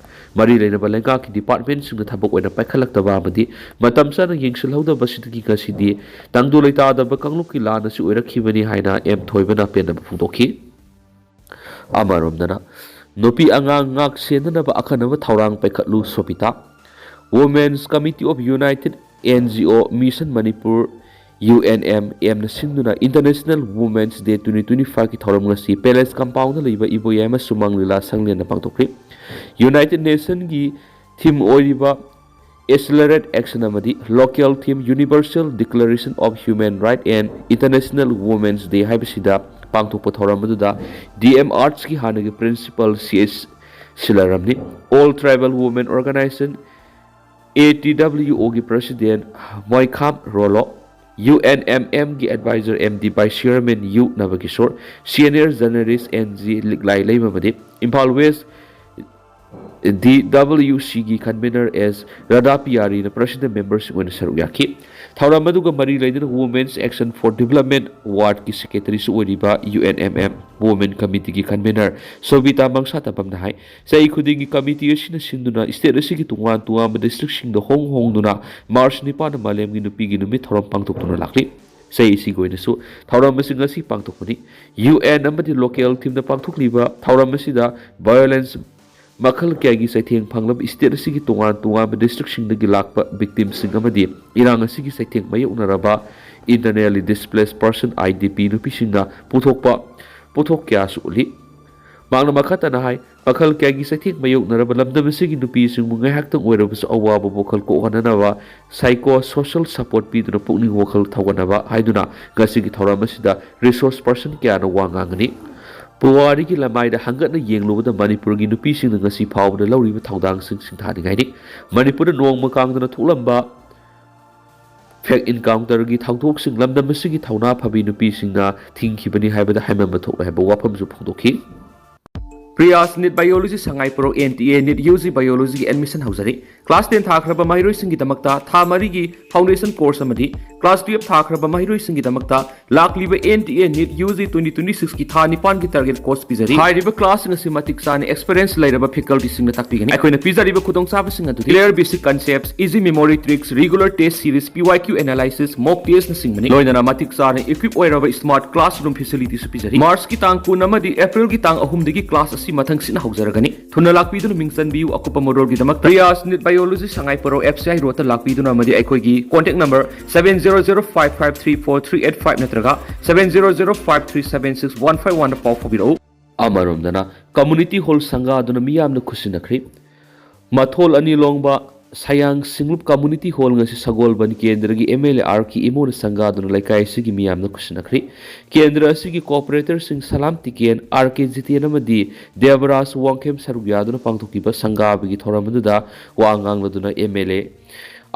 ꯃꯔꯤ ꯂꯩꯅꯕ ꯂꯩꯉꯥꯛꯀꯤ departmentꯁꯤꯡꯅ ꯊꯕꯛ ꯑꯣꯏꯅ ꯄꯥꯏꯈꯠꯂꯛꯇꯕ ꯑꯃꯗꯤ ꯃꯇꯝ ꯆꯥꯅ ꯌꯦꯡꯁꯤꯜꯍꯧꯗꯕꯁꯤꯗꯒꯤ ꯉꯁꯤꯗꯤ ꯇꯪꯗꯨ ꯂꯩꯇꯥꯗꯕ ꯀꯥꯡꯂꯨꯞꯀꯤ ꯂꯥꯟ ꯑꯁꯤ ꯑꯣꯏꯔꯛꯈꯤꯕꯅꯤ ꯍꯥꯏꯅ ꯑꯦꯝ ꯊꯣꯏꯕꯅ ꯄꯦꯟꯗꯕ ꯐꯣꯡꯗꯣꯛꯈꯤ꯫ ꯑꯃꯔꯣꯝꯗꯅ, ꯅꯨꯄꯤ ꯑꯉꯥꯡ ꯉꯥꯛ ꯁꯦꯟꯅꯅꯕ ꯑꯈꯟꯅꯕ ꯊꯧꯔꯥꯡ ꯄꯥꯏꯈꯠꯂꯨ ꯁꯣꯕꯤꯇꯥ꯫ Women's Committee of United NGO Mission Manipur, UNMMꯅ ꯁꯤꯟꯗꯨꯅ International Women's Day twenty twenty fiveꯀꯤ ꯊꯧꯔꯝ ꯉꯁꯤ Palace Compoundꯗ ꯂꯩꯕ ꯏꯕꯣꯌꯥꯏꯃ ꯁꯨꯃꯥꯡ ꯂꯤꯂꯥ ꯁꯪꯂꯦꯟꯗ ꯄꯥꯡꯊꯣꯛꯈ꯭ꯔꯤ꯫ United Nationꯒꯤ theme ꯑꯣꯏꯔꯤꯕ Accelerate Action ꯑꯃꯗꯤ local theme Universal Declaration of Human Right and International Women's Day ꯍꯥꯏꯕꯁꯤꯗ ꯄꯥꯡꯊꯣꯛꯄ ꯊꯧꯔꯝ ꯑꯗꯨꯗ DM Artsꯀꯤ ꯍꯥꯟꯅꯒꯤ principal ꯁꯤ ꯑꯦꯁ ꯁꯤꯂꯥꯔꯥꯝꯅꯤ, All Tribal Women Organization, ATWOꯒꯤ president ꯃꯣꯏꯈꯥꯝ ꯔꯣꯂꯣ, UNMMꯒꯤ advisor MD vice chairman U ꯅꯕꯀꯤꯁꯣꯔ, senior journalist NG Liklai Leima ꯑꯃꯗꯤ ꯏꯝꯐꯥꯜ West DWCꯒꯤ convener ꯑꯦꯁ ꯔꯥꯙꯥ ꯄꯤꯌꯥꯔꯤꯅ president memberꯁꯤꯡ ꯑꯣꯏꯅ ꯁꯔꯨꯛ ꯌꯥꯈꯤ꯫ ꯊꯧꯔꯝ ꯑꯗꯨꯒ ꯃꯔꯤ ꯂꯩꯅꯅ Women's Action for Development Awardꯀꯤ secretaryꯁꯨ ꯑꯣꯏꯔꯤꯕ UNMM Women Committeeꯒꯤ convener ꯁꯣꯕꯤꯇꯥ ꯃꯪꯁꯥꯇꯄꯝꯅ ꯍꯥꯏ, ꯆꯍꯤ ꯈꯨꯗꯤꯡꯒꯤ committee ꯑꯁꯤꯅ ꯁꯤꯟꯗꯨꯅ state ꯑꯁꯤꯒꯤ ꯇꯣꯉꯥꯟ ꯇꯣꯉꯥꯟꯕ districtꯁꯤꯡꯗ ꯍꯣꯡ ꯍꯣꯡꯗꯨꯅ March ꯅꯤꯄꯥꯟꯗ ꯃꯥꯂꯦꯝꯒꯤ ꯅꯨꯄꯤꯒꯤ ꯅꯨꯃꯤꯠ ꯊꯧꯔꯝ ꯄꯥꯡꯊꯣꯛꯇꯨꯅ ꯂꯥꯛꯂꯤ꯫ ꯆꯍꯤ ꯑꯁꯤꯒꯤ ꯑꯣꯏꯅꯁꯨ ꯊꯧꯔꯝ ꯑꯁꯤ ꯉꯁꯤ ꯄꯥꯡꯊꯣꯛꯄꯅꯤ꯫ UN ꯑꯃꯗꯤ local themeꯗ ꯄꯥꯡꯊꯣꯛꯂꯤꯕ ꯊꯧꯔꯝ ꯑꯁꯤꯗ violence ꯃꯈꯜ ꯀꯌꯥꯒꯤ ꯆꯩꯊꯦꯡ ꯐꯪꯂꯕ state ꯑꯁꯤꯒꯤ ꯇꯣꯉꯥꯟ ꯇꯣꯉꯥꯟꯕ districtꯁꯤꯡꯗꯒꯤ ꯂꯥꯛꯄ victimꯁꯤꯡ ꯑꯃꯗꯤ ꯏꯔꯥꯡ ꯑꯁꯤꯒꯤ ꯆꯩꯊꯦꯡ ꯃꯥꯌꯣꯛꯅꯔꯕ internally displaced person, IDP, ꯅꯨꯄꯤꯁꯤꯡꯅ ꯄꯨꯊꯣꯛꯄ ꯄꯣꯠꯊꯣꯛ ꯀꯌꯥꯁꯨ ꯎꯠꯂꯤ꯫ ꯃꯍꯥꯛꯅ ꯃꯈꯥ ꯇꯥꯅ ꯍꯥꯏ, ꯃꯈꯜ ꯀꯌꯥꯒꯤ ꯆꯩꯊꯦꯡ ꯃꯥꯌꯣꯛꯅꯔꯕ ꯂꯝꯗꯝ ꯑꯁꯤꯒꯤ ꯅꯨꯄꯤꯁꯤꯡꯕꯨ ꯉꯥꯏꯍꯥꯛꯇꯪ ꯑꯣꯏꯔꯕꯁꯨ ꯑꯋꯥꯕ ꯋꯥꯈꯜ ꯀꯣꯛꯍꯟꯅꯅꯕ psycho social support ꯄꯤꯗꯨꯅ ꯄꯨꯛꯅꯤꯡ ꯋꯥꯈꯜ ꯊꯧꯒꯠꯅꯕ ꯍꯥꯏꯗꯨꯅ ꯉꯁꯤꯒꯤ ꯊꯧꯔꯝ ꯑꯁꯤꯗ resource person ꯀꯌꯥꯅ ꯋꯥ ꯉꯥꯡꯒꯅꯤ꯫ ꯄꯨꯋꯥꯔꯤꯒꯤ ꯂꯃꯥꯏꯗ ꯍꯪꯒꯠꯅ ꯌꯦꯡꯂꯨꯕꯗ ꯃꯅꯤꯄꯨꯔꯒꯤ ꯅꯨꯄꯤꯁꯤꯡꯅ ꯉꯁꯤ ꯐꯥꯎꯕꯗ ꯂꯧꯔꯤꯕ ꯊꯧꯗꯥꯡꯁꯤꯡ ꯁꯤꯡꯊꯥꯅꯤꯡꯉꯥꯏꯅꯤ꯫ ꯃꯅꯤꯄꯨꯔꯗ ꯅꯣꯡꯃ ꯀꯥꯡꯗꯅ ꯊꯣꯛꯂꯝꯕ ꯐꯦꯛ ꯏꯟꯀꯥꯎꯟꯇꯔꯒꯤ ꯊꯧꯗꯣꯛꯁꯤꯡ ꯂꯝꯗꯝ ꯑꯁꯤꯒꯤ ꯊꯧꯅꯥ ꯐꯕꯤ ꯅꯨꯄꯤꯁꯤꯡꯅ ꯊꯤꯡꯈꯤꯕꯅꯤ ꯍꯥꯏꯕꯗ ꯍꯥꯏꯃꯟꯕ ꯊꯣꯛꯂꯣꯏ ꯍꯥꯏꯕ ꯋꯥꯐꯝꯁꯨ ꯐꯣꯡꯗꯣꯛꯈꯤ꯫ Priyas NEET biology Sangai pro N T A NEET U G ꯕꯥꯏꯑꯣꯂꯣꯖꯤꯒꯤ ꯑꯦꯗꯃꯤꯁꯟ ꯍꯧꯖꯔꯤ꯫ ꯀ꯭ꯂꯥꯁ ꯇꯦꯟ ꯊꯥꯈ꯭ꯔꯕ ꯃꯍꯩꯔꯣꯏꯁꯤꯡꯒꯤꯗꯃꯛꯇ ꯊꯥ ꯃꯔꯤꯒꯤ ꯐꯥꯎꯟꯗꯦꯁꯟ ꯀꯣꯔꯁ ꯑꯃꯗꯤ ꯀ꯭ꯂꯥꯁ ꯇꯨꯌꯦꯜꯞ ꯊꯥꯈ꯭ꯔꯕ ꯃꯍꯩꯔꯣꯏꯁꯤꯡꯒꯤꯗꯃꯛꯇ ꯂꯥꯛꯂꯤꯕ N T A NEET U G twenty twenty ꯁꯤꯛꯁꯀꯤ ꯊꯥ ꯅꯤꯄꯥꯟꯒꯤ ꯇꯥꯔꯒꯦꯠ ꯀꯣꯔꯁ ꯄꯤꯖꯔꯤ꯫ ꯍꯥꯏꯔꯤꯕ ꯀ꯭ꯂꯥꯁꯁꯤꯡ ꯑꯁꯤ ꯃꯇꯤꯛ ꯆꯥꯅ ꯑꯦꯛꯁꯄꯤꯔꯤꯌꯦꯟꯁ ꯂꯩꯔꯕ ꯐꯦꯀꯜꯇꯤꯁꯤꯡꯅ ꯇꯥꯛꯄꯤꯒꯅꯤ꯫ ꯑꯩꯈꯣꯏꯅ ꯄꯤꯖꯔꯤꯕ ꯈꯨꯗꯣꯡꯆꯥꯕꯁꯤꯡ ꯑꯗꯨꯗꯤ clear basic concepts, easy memory tricks, regular test series, P Y Q analysis, mock test ꯅꯆꯤꯡꯕꯅꯤ꯫ ꯂꯣꯏꯅꯅ ꯃꯇꯤꯛ ꯆꯥꯅ equip ꯑꯣꯏꯔꯕ smart classroom facilityꯁꯨ ꯄꯤꯖꯔꯤ꯫ ꯃꯥꯔꯆꯀꯤ ꯇꯥꯡ ꯀꯨꯟ ꯑꯃꯗꯤ ꯑꯦꯄ꯭ꯔꯤꯜꯒꯤ ꯇꯥꯡ ꯑꯍꯨꯝꯗꯒꯤ ꯀ꯭ꯂꯥꯁ ꯑꯁꯤ ꯃꯊꯪ ꯁꯤꯠꯅ ꯍꯧꯖꯔꯒꯅꯤ꯫ ꯊꯨꯅ ꯂꯥꯛꯄꯤꯗꯨꯅ ꯃꯤꯡ ꯆꯟꯕꯤꯌꯨ꯫ ꯑꯀꯨꯞꯄ ꯃꯔꯣꯜꯒꯤꯗꯃꯛ ꯄ꯭ꯔꯤꯌꯥꯁ ꯅꯤꯠ ꯕꯥꯏꯑꯣꯂꯣꯖꯤ ꯁꯉꯥꯏ ꯄꯔꯧ ꯑꯦꯐ ꯁꯤ ꯑꯥꯏ ꯔꯣꯗꯇ ꯂꯥꯛꯄꯤꯗꯨꯅ ꯑꯃꯗꯤ ꯑꯩꯈꯣꯏꯒꯤ contact number seven zero zero five five three four three eight five ꯅꯠꯇ꯭ꯔꯒ seven zero zero five three seven six one five one ꯗ ꯄꯥꯎ ꯐꯥꯎꯕꯤꯔꯛꯎ꯫ ꯑꯃꯔꯣꯝꯗꯅ ꯀꯝꯃꯨꯅꯤꯇꯤ ꯍꯣꯜ ꯁꯪꯒꯥꯗꯨꯅ ꯃꯤꯌꯥꯝꯅ ꯈꯨꯠꯁꯤꯟꯅꯈ꯭ꯔꯤ꯫ ꯃꯊꯣꯜ ꯑꯅꯤ ꯂꯣꯡꯕ ꯁꯌꯥꯡ ꯁꯤꯡꯂꯨꯞ ꯀꯝꯃꯨꯅꯤꯇꯤ ꯍꯣꯜ ꯉꯁꯤ ꯁꯒꯣꯜꯕꯟ ꯀꯦꯟꯗ꯭ꯔꯒꯤ ꯑꯦꯝ ꯑꯦꯜ ꯑꯦ ꯑꯥꯔ ꯀꯦ ꯏꯃꯣꯅ ꯁꯪꯒꯥꯗꯨꯅ ꯂꯩꯀꯥꯏ ꯑꯁꯤꯒꯤ ꯃꯤꯌꯥꯝꯅ ꯈꯨꯠꯁꯤꯟꯅꯈ꯭ꯔꯤ꯫ ꯀꯦꯟꯗ꯭ꯔ ꯑꯁꯤꯒꯤ ꯀꯣꯑꯣꯄꯔꯦꯇꯔꯁꯤꯡ ꯁꯂꯥꯝ ꯇꯤꯀꯦꯟ, ꯑꯥꯔ ꯀꯦ ꯖꯤꯇꯦꯟ ꯑꯃꯗꯤ ꯗꯦꯕꯔꯥꯖ ꯋꯥꯡꯈꯦꯝ ꯁꯔꯨꯛ ꯌꯥꯗꯨꯅ ꯄꯥꯡꯊꯣꯛꯈꯤꯕ ꯁꯪꯒꯥꯕꯒꯤ ꯊꯧꯔꯝ ꯑꯗꯨꯗ ꯋꯥ ꯉꯥꯡꯂꯗꯨꯅ ꯑꯦꯝ ꯑꯦꯜ ꯑꯦ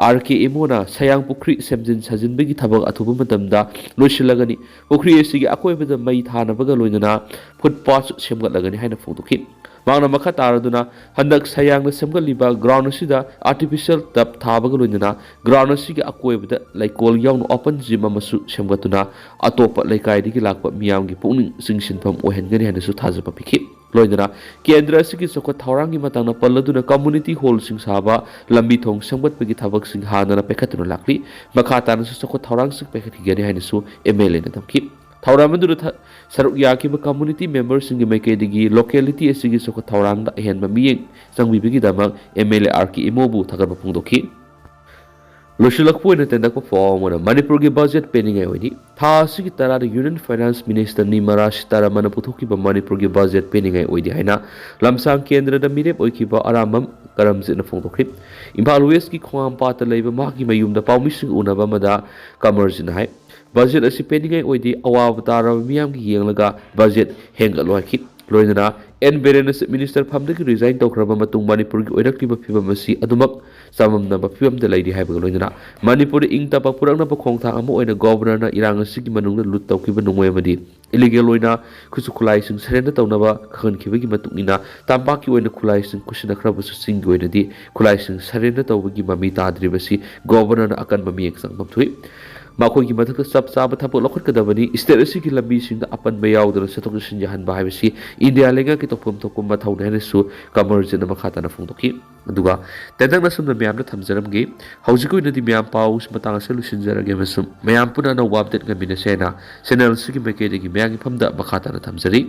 ꯑꯥꯔ ꯀꯦ ꯏꯃꯣꯅ ꯁꯌꯥꯡ ꯄꯨꯈ꯭ꯔꯤ ꯁꯦꯝꯖꯤꯟ ꯁꯥꯖꯤꯟꯕꯒꯤ ꯊꯕꯛ ꯑꯊꯨꯕ ꯃꯇꯝꯗ ꯂꯣꯏꯁꯤꯜꯂꯒꯅꯤ, ꯄꯨꯈ꯭ꯔꯤ ꯑꯁꯤꯒꯤ ꯑꯀꯣꯏꯕꯗ ꯃꯩ ꯊꯥꯅꯕꯒ ꯂꯣꯏꯅꯅ ꯐꯨꯠ ꯄꯥꯠꯁꯨ ꯁꯦꯝꯒꯠꯂꯒꯅꯤ ꯍꯥꯏꯅ ꯐꯣꯡꯗꯣꯛꯈꯤ꯫ ꯃꯍꯥꯛꯅ ꯃꯈꯥ ꯇꯥꯔꯗꯨꯅ ꯍꯟꯗꯛ ꯁꯌꯥꯡꯗ ꯁꯦꯝꯒꯠꯂꯤꯕ ꯒ꯭ꯔꯥꯎꯟ ꯑꯁꯤꯗ ꯑꯥꯔꯇꯤꯐꯤꯁꯤꯌꯦꯜ ꯇꯞ ꯊꯥꯕꯒ ꯂꯣꯏꯅꯅ ꯒ꯭ꯔꯥꯎꯟ ꯑꯁꯤꯒꯤ ꯑꯀꯣꯏꯕꯗ ꯂꯩꯀꯣꯜ ꯌꯥꯎꯅ ꯑꯣꯄꯟ ꯖꯤꯝ ꯑꯃꯁꯨ ꯁꯦꯝꯒꯠꯇꯨꯅ ꯑꯇꯣꯞꯄ ꯂꯩꯀꯥꯏꯗꯒꯤ ꯂꯥꯛꯄ ꯃꯤꯌꯥꯝꯒꯤ ꯄꯨꯛꯅꯤꯡ ꯆꯤꯡꯁꯤꯟꯐꯝ ꯑꯣꯏꯍꯟꯒꯅꯤ ꯍꯥꯏꯅꯁꯨ ꯊꯥꯖꯕ ꯄꯤꯈꯤ꯫ ꯂꯣꯏꯅꯅ ꯀꯦꯟꯗ꯭ꯔ ꯑꯁꯤꯒꯤ ꯆꯥꯎꯈꯠ ꯊꯧꯔꯥꯡꯒꯤ ꯃꯇꯥꯡꯗ ꯄꯜꯂꯗꯨꯅ ꯀꯝꯃꯨꯅꯤꯇꯤ ꯍꯣꯜꯁꯤꯡ ꯁꯥꯕ, ꯂꯝꯕꯤ ꯊꯣꯡ ꯁꯦꯝꯒꯠꯄꯒꯤ ꯊꯕꯛꯁꯤꯡ ꯍꯥꯟꯅꯅ ꯄꯥꯏꯈꯠꯇꯨꯅ ꯂꯥꯛꯂꯤ꯫ ꯃꯈꯥ ꯇꯥꯅꯁꯨ ꯆꯥꯎꯈꯠ ꯊꯧꯔꯥꯡꯁꯤꯡ ꯄꯥꯏꯈꯠꯈꯤꯒꯅꯤ ꯍꯥꯏꯅꯁꯨ ꯑꯦꯝ ꯑꯦꯜ ꯑꯦꯅ ꯇꯝꯈꯤ꯫ ꯊꯧꯔꯝ ꯑꯗꯨꯗ ꯊ-, ꯁꯔꯨꯛ ꯌꯥꯈꯤꯕ ꯀꯝꯃꯨꯅꯤꯇꯤ ꯃꯦꯝꯕꯔꯁꯤꯡꯒꯤ ꯃꯥꯏꯀꯩꯗꯒꯤ ꯂꯣꯀꯦꯂꯤꯇꯤ ꯑꯁꯤꯒꯤ ꯆꯥꯎꯈꯠ ꯊꯧꯔꯥꯡꯗ ꯑꯍꯦꯟꯕ ꯃꯤꯠꯌꯦꯡ ꯆꯪꯕꯤꯕꯒꯤꯗꯃꯛ ꯑꯦꯝ ꯑꯦꯜ ꯑꯦ ꯑꯥꯔ ꯀꯦ ꯏꯃꯣꯕꯨ ꯊꯥꯒꯠꯄ ꯐꯣꯡꯗꯣꯛꯈꯤ꯫ ꯂꯣꯏꯁꯤꯜꯂꯛꯄ ꯑꯣꯏꯅ ꯇꯦꯟꯗꯛꯄ ꯄꯥꯎ ꯑꯃꯅ ꯃꯅꯤꯄꯨꯔꯒꯤ ꯕꯖꯦꯠ ꯄꯦꯟꯅꯤꯡꯉꯥꯏ ꯑꯣꯏꯔꯤ꯫ ꯊꯥ ꯑꯁꯤꯒꯤ ꯇꯔꯥꯗ ꯌꯨꯅꯤꯌꯟ ꯐꯥꯏꯅꯥꯟꯁ ꯃꯤꯅꯤꯁꯇꯔ ꯅꯤꯔꯃꯂꯥ ꯁꯤꯇꯥꯔꯥꯃꯟꯅ ꯄꯨꯊꯣꯛꯈꯤꯕ ꯃꯅꯤꯄꯨꯔꯒꯤ ꯕꯖꯦꯠ ꯄꯦꯟꯅꯤꯡꯉꯥꯏ ꯑꯣꯏꯗꯦ ꯍꯥꯏꯅ ꯂꯝꯁꯥꯡ ꯀꯦꯟꯗ꯭ꯔꯗ ꯃꯤꯔꯦꯞ ꯑꯣꯏꯈꯤꯕ ꯑꯔꯥꯝꯕꯝ ꯀꯔꯝꯖꯤꯠꯅ ꯐꯣꯡꯗꯣꯛꯈꯤ꯫ ꯏꯝꯐꯥꯜ ꯋꯦꯁꯀꯤ ꯈꯣꯡꯉꯥꯝꯄꯥꯠꯇ ꯂꯩꯕ ꯃꯍꯥꯛꯀꯤ ꯃꯌꯨꯝꯗ ꯄꯥꯎꯃꯤꯁꯤꯡ ꯎꯅꯕ ꯑꯃꯗ ꯀꯃꯔꯖꯤꯠꯅ ꯍꯥꯏ, ꯕꯖꯦꯠ ꯑꯁꯤ ꯄꯦꯟꯅꯤꯡꯉꯥꯏ ꯑꯣꯏꯗꯦ, ꯑꯋꯥꯕ ꯇꯥꯔꯕ ꯃꯤꯌꯥꯝꯒꯤ ꯌꯦꯡꯂꯒ ꯕꯖꯦꯠ ꯍꯦꯟꯒꯠꯂꯣ ꯍꯥꯏꯈꯤ꯫ ꯂꯣꯏꯅꯅ ꯑꯦꯟ ꯕꯤꯔꯦꯟꯅ ꯆꯤꯐ ꯃꯤꯅꯤꯁꯇꯔ ꯐꯝꯗꯒꯤ ꯔꯤꯖꯥꯏꯟ ꯇꯧꯈ꯭ꯔꯕ ꯃꯇꯨꯡ ꯃꯅꯤꯄꯨꯔꯒꯤ ꯑꯣꯏꯔꯛꯂꯤꯕ ꯐꯤꯕꯝ ꯑꯁꯤ ꯑꯗꯨꯃꯛ ꯆꯃꯝꯅꯕ ꯐꯤꯕꯝꯗ ꯂꯩꯔꯤ ꯍꯥꯏꯕꯒ ꯂꯣꯏꯅꯅ ꯃꯅꯤꯄꯨꯔꯗ ꯏꯪ ꯇꯞꯄ ꯄꯨꯔꯛꯅꯕ ꯈꯣꯡꯊꯥꯡ ꯑꯃ ꯑꯣꯏꯅ ꯒꯣꯕꯔꯅꯔꯅ ꯏꯔꯥꯡ ꯑꯁꯤꯒꯤ ꯃꯅꯨꯡꯗ ꯂꯨꯠ ꯇꯧꯈꯤꯕ ꯅꯣꯡꯃꯩ ꯑꯃꯗꯤ ꯏꯂꯤꯒꯦꯜ ꯑꯣꯏꯅ ꯈꯨꯠꯁꯨ ꯈꯨꯠꯂꯥꯏꯁꯤꯡ ꯁꯔꯦꯟꯗꯔ ꯇꯧꯅꯕ ꯈꯪꯍꯟꯈꯤꯕꯒꯤ ꯃꯇꯨꯡ ꯏꯟꯅ ꯇꯝꯄꯥꯛꯀꯤ ꯑꯣꯏꯅ ꯈꯨꯠꯂꯥꯏꯁꯤꯡ ꯈꯨꯠꯁꯤꯟꯅꯈ꯭ꯔꯕꯁꯨ ꯆꯤꯡꯒꯤ ꯑꯣꯏꯅꯗꯤ ꯈꯨꯠꯂꯥꯏꯁꯤꯡ ꯁꯔꯦꯟꯗꯔ ꯇꯧꯕꯒꯤ ꯃꯃꯤ ꯇꯥꯗ꯭ꯔꯤꯕꯁꯤ ꯒꯣꯕꯔꯅꯔꯅ ꯑꯀꯟꯕ ꯃꯤꯠꯌꯦꯡ ꯆꯪꯐꯝ ꯊꯣꯛꯏ꯫ ꯃꯈꯣꯏꯒꯤ ꯃꯊꯛꯇ ꯆꯞ ꯆꯥꯕ ꯊꯕꯛ ꯂꯧꯈꯠꯀꯗꯕꯅꯤ꯫ ꯁ꯭ꯇꯦꯠ ꯑꯁꯤꯒꯤ ꯂꯝꯕꯤꯁꯤꯡꯗ ꯑꯄꯟꯕ ꯌꯥꯎꯗꯅ ꯆꯠꯊꯣꯛ ꯆꯠꯁꯤꯟ ꯌꯥꯍꯟꯕ ꯍꯥꯏꯕꯁꯤ ꯏꯟꯗꯤꯌꯥ ꯂꯩꯉꯥꯛꯀꯤ ꯇꯧꯐꯝ ꯊꯣꯛꯄ ꯃꯊꯧꯅꯤ ꯍꯥꯏꯅꯁꯨ ꯀꯃꯔꯖꯤꯠꯅ ꯃꯈꯥ ꯇꯥꯅ ꯐꯣꯡꯗꯣꯛꯈꯤ꯫ ꯑꯗꯨꯒ ꯇꯦꯟꯇꯛꯅ ꯑꯁꯨꯝꯅ ꯃꯌꯥꯝꯗ ꯊꯝꯖꯔꯝꯒꯦ꯫ ꯍꯧꯖꯤꯛꯀꯤ ꯑꯣꯏꯅꯗꯤ ꯃꯌꯥꯝ ꯄꯥꯎ ꯃꯇꯥꯡ ꯑꯁꯤꯗ ꯂꯣꯏꯁꯤꯟꯖꯔꯒꯦ ꯑꯃꯁꯨꯡ ꯃꯌꯥꯝ ꯄꯨꯟꯅ ꯑꯅꯧꯕ ꯑꯞꯗꯦꯠ ꯉꯥꯏꯃꯤꯟꯅꯁꯦ ꯍꯥꯏꯅ ꯆꯦꯅꯦꯜ ꯑꯁꯤꯒꯤ ꯃꯥꯏꯀꯩꯗꯒꯤ ꯃꯌꯥꯝꯒꯤ ꯐꯝꯗ ꯃꯈꯥ ꯇꯥꯅ ꯊꯝꯖꯔꯤ꯫